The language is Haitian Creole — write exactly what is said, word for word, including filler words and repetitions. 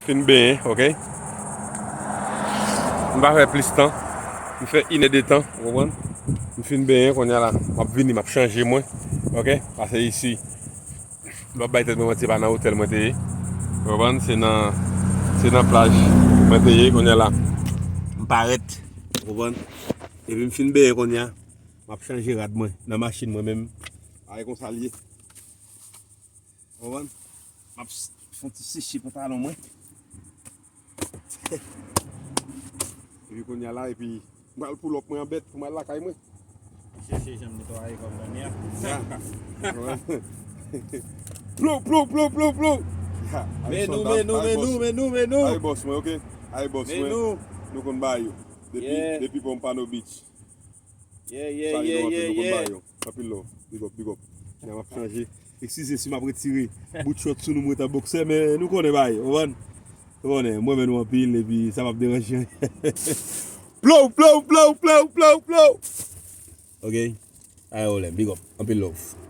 Fin benyen, ok? M pa fè plis tan. M fè inèdtan, ou konprann? M fin benyen, kounye a la, m ap vini, m ap chanje mwen, ok? Pase isi, m p ap bay tèt mwen manti, se pa nan otèl mwen te ye, ou konprann? Se nan, se nan plaj mwen te ye, kounye a la, m parèt, ou konprann? Epi m fin benyen kounye a, m ap chanje rad mwen nan machin mwen menm. Ay, konsa l ye. Ou konprann? M ap s- fè yon ti seche pantalon mwen. Epi kounye a la, epi m pral pull up mwen an bèt pou m al lakay mwen. Chèche jan m netwaye kò m nan mè a. Ya. Ou konprann? Plou, plou, plou, plou, plou. Ya. Ay, men nou, men nou, men nou, men nou, men nou. Ay, bòs mwen, ok? Ay, bòs mwen. Men nou. Nou konn bagay yo. Depi, yeah, depi Pompano Beach. Yeah, yeah, yeah, yeah, yeah. Anpil love. Big up, big up. Kounye a m ap chanje. Eskize si m ap retire bout short sou nou, m ret an bòksè, men nou konnen bagay, ou konprann? Ou konnen, mwen men nou anpil, epi sa p ap deranje anyen. Plou, plou, plou, plou, plou, plou. Ok. Ay, olè, big up. Anpil love.